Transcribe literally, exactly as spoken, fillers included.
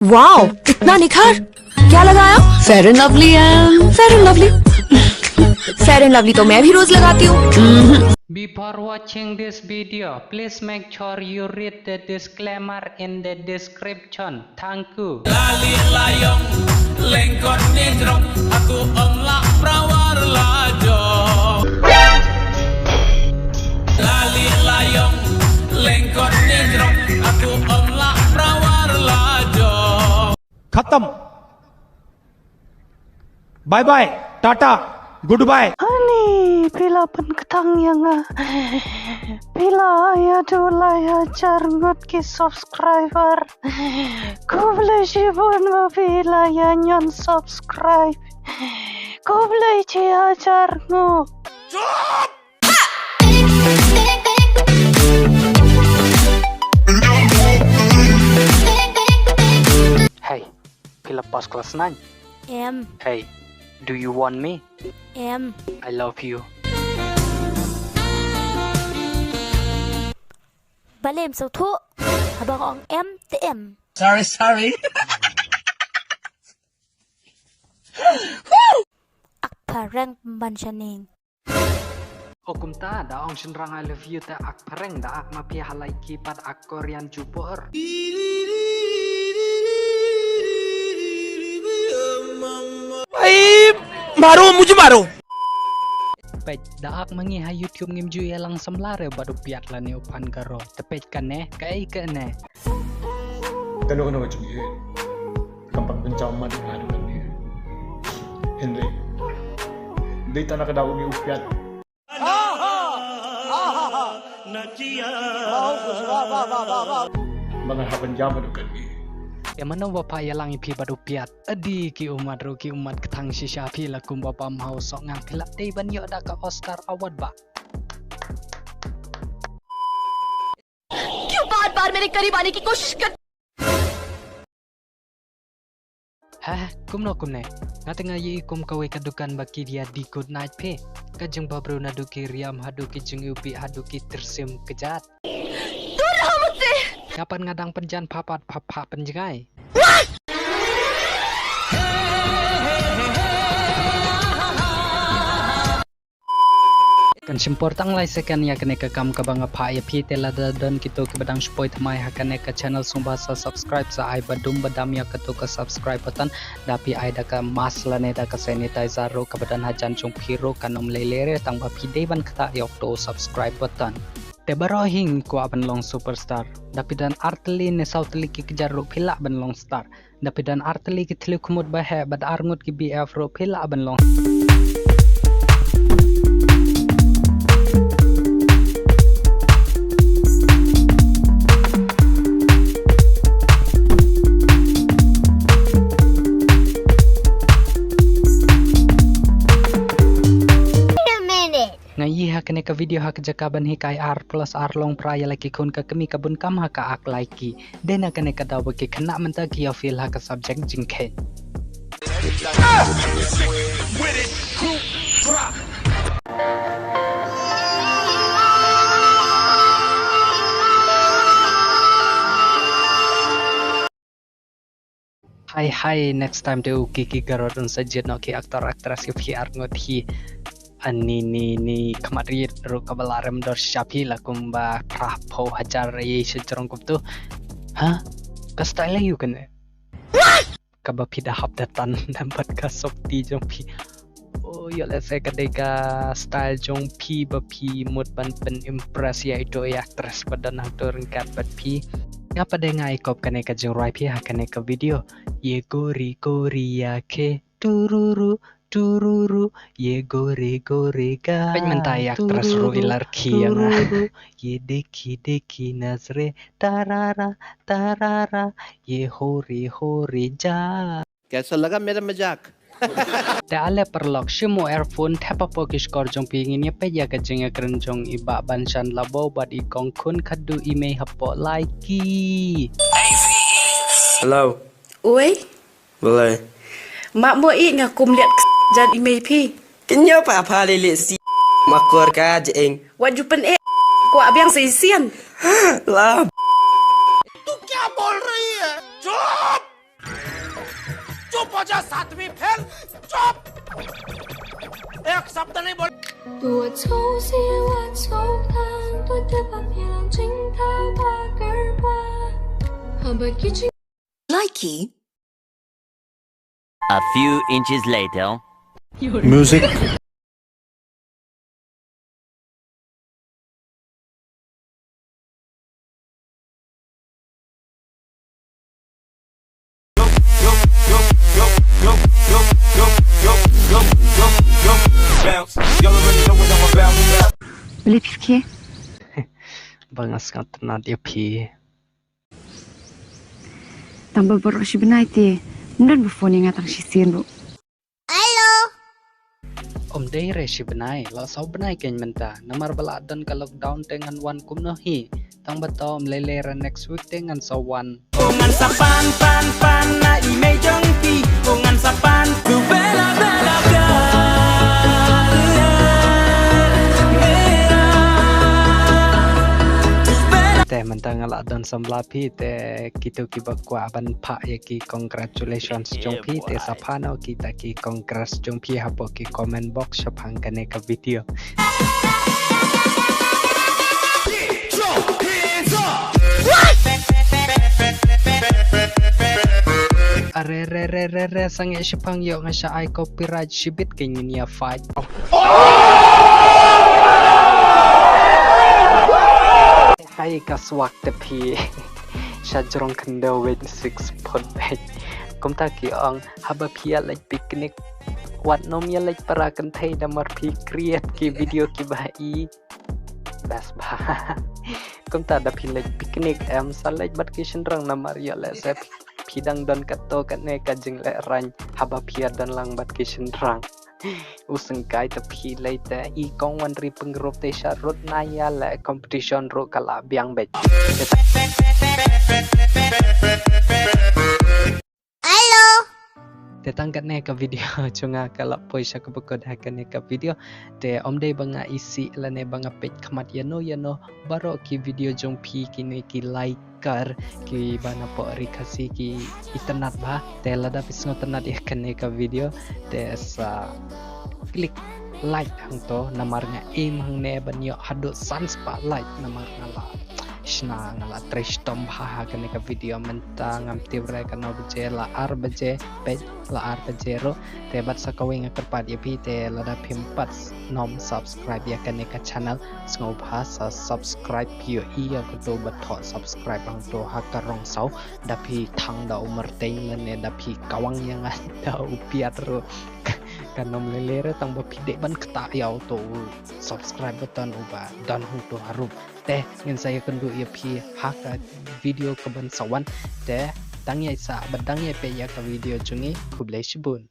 वाओ, इतना निखार। क्या लगाया? Fair and Lovely and Fair and Lovely। Fair and Lovely तो मैं भी रोज लगाती हूँ। Before watching this video, please make sure you read the disclaimer in the description. Thank you. Lali layong lengkot ninjrong aku ong lak prawar lajo. Lali layong lengkot ninjrong aku ong lak prawar lajo. खत्म। Bye bye, tata, good bye. Ani phi la pynktang ïa nga. Phi la ïa tu la ïa char ngut ki subscriber. Khublei shibun ba phi la ïa ñion subscribe. Khublei chi ha char ngut. Hey, phi la pass class nine? Em, Hey, do you want me? em. I love you. Balem sawthuh. Haba ong em te em. Sorry, sorry. Ak phareng ban shaning. O kumta da ong shynrang I love you te ak phareng da ak ma phi halai ki pat ak Korean jubor. भाई मारो, मुझे मारो। Peit da ak ma ngi ha YouTube ngim ju ïalang samla re bad u piat lane u phan garo. Te peit kane, kaei kane. Kano kano ka jingïeit kam pat pynjaw mat ïa nga haduh katne. Hynrei dei tang na ka daw u ngi u piat. Ba nga hap ban jam haduh katne. Te mano ba pha ïalang ïa phi bad u piat. Adi ki ummat ruh ki ummat kthang shisha phi la kum ba pam ha u soh ngang phi la dei ban ïoh da ka Oscar Award ba. क्यों बार बार मेरे करीब आने की कोशिश कर Ha, kumno kumne. Nga te nga ïohi kum kawei ka dukan ba ki ïa dei good night phi. Ka jingbhabriew naduh ki riam haduh ki jingïohi haduh ki tyrsim kjat. दूर रहो मुझसे। Nga pat nga dang pynjan pha pat pha pha pynjngai. Kan shim por tang lai second ïa kane ka kam kaba nga phah ïa phi. Te lada don kito kiba dang shu poi thymmai ha kane ka channel sngewbha sa subscribe, sa ai ba dum ba dam ïa kato ka subscribe button. Da phi ai da ka mask lane da ka sanitizer ruh kaba don hajan jong phi ruh kan ym lei lei re tang ba phi dei ban ktah ïa uto u subscribe button. Te baroh hi ngi kwah ban long superstar. Da phi don ar tylli ne saw tylli ki kjat ruh phi lah ban long star. Da phi don ar tylli ki thliew khmut ba heh bad ar ngut ki B F ruh phi lah ban long. Wait a minute. Nga ïohi ha kane ka video ha ka jaka ban hikai ar plus ar long phra ïa la ki khun ka kmie ka bun kam ha ka ak Laiki. Dei na kane ka daw ba ki khynnah mynta ki ïa fail ha ka subject jingkheiñ. Hai hai, next time te u Kiki Garod un sa jied noh ki actor actress ki phi ar ngut hi. Ani ni ni khmat riet ruh kaba la rem dor sha phi la kumba phra phew hajar ïa sha jrong kumto. Ha? Ka style aïu kane? Kaba phi da hap da tan nambat ka sopti jong phi. Oh, ïoh lehse ka dei ka style jong phi ba phi mut ban pyn impress ïa ito ïa actress ba don hangto ryngkat bad phi. Nga pat de nga ïakop kane ka jingrwai phi ha kane ka video. Ye gori gori ya khe tururu tururu ye gore gore ga. Peit mynta ïa actress ruh i la rkhie ïa nga. Ye dekhi dekhi nazre tarara tarara ye hore hore ja. कैसा लगा मेरा मजाक? Te ale paralok, shim u earphone, thep hapoh ki shkor jong phi, ngin ïa peit ïa ka jingïakren jong i Bah Banshan Labo bad i kong khun khadduh i mei hapoh Laiki. Hello. Oi, Balei? mak mo i nga kum liat k-, jan i mei phi. Kynñiaw pa pha lili si. Makor ka jeng. Wat ju pyn e. Kwah biang sa isian. La. तू क्या बोल रही है? चुप। वजह सातवीं फेल। चुप। एक शब्द नहीं बोल। 多愁些，我愁他，多得把别人惊他，把个儿吧。好吧，已经 Likey. A few inches later. Music. Balei phi khie? Ba nga sngewtynnat ïa phi. Tang ba baroh shi bnai te ym don ba phone ïa nga tang shisien ruh. Hello. Ym dei re shi bnai, la saw bnai kein mynta. Namar ba la don ka lockdown te ngan wan kumno hi. Tang ba to ym lei lei re next week te ngan sa wan. O ngan sa pan pan pan na i mei jong phi. O ngan sa pan. Tu bela bela bela. Te mynta nga la don samla phi te kito kiba kwah ban phah ïa ki congratulations jong phi te sa phah noh kita ki congrats jong phi hapoh ki comment box shaphang kane ka video. Are re re re re sangeh shaphang ïoh nga sha ai copyright shibit kein ngin ïa fight. Hai ka swak te phi. Sha jrong khyndew wei six foot wei. Kumta ki ong haba phi ïa leit picnic wat nym ïa leit para kynthei namar phi create ki video kiba i best ba. Kumta da phi leit picnic em sa leit bad ki shynrang namar ïa leh se phi dang don katto katne ka jingleh rain haba phi ïa don lang bad ki shynrang. U syngkai te phi lei te i kong wan ri pyngrope te sha rut na ïa leh competition ruh ka la biang beit. Hello. Te tang katne ka video jong nga ka la poi sha kaba kut ha kane ka video. Te ym dei ba nga isih lane ba nga peit khmat ïano ïano baroh ki video jong phi kine ki like kar kiba na pdeng ri Khasi ki itynnad bha. Te lada phi sngewtynnad ïa kane ka video te sa click like hangto namar nga aim hangne ban ïoh haduh san spah like namar nga la shna nga la trei shitom bha ha kane ka video mynta ngam tip re katno baje la ar baje peit la ar baje ruh. Te bad sa kawei nga kyrpad ïa phi te lada phim pat nym subscribe ïa kane ka channel sngewbha sa subscribe ïohi ïa kato ba thoh subscribe hangto ha ka rong saw da phi thang da u marteng lane da phi kawang ïa nga da u piat ruh. Kan nym lei lei re tang ba phi dei ban ktah ïa uto u subscribe button uba don hangto harum. Te ngin sa ïakynduh ïa phi ha ka video kaban sa wan. Te dang ïa sah bad dang ïa peit ïa ka video jong ngi. Khublei shibun.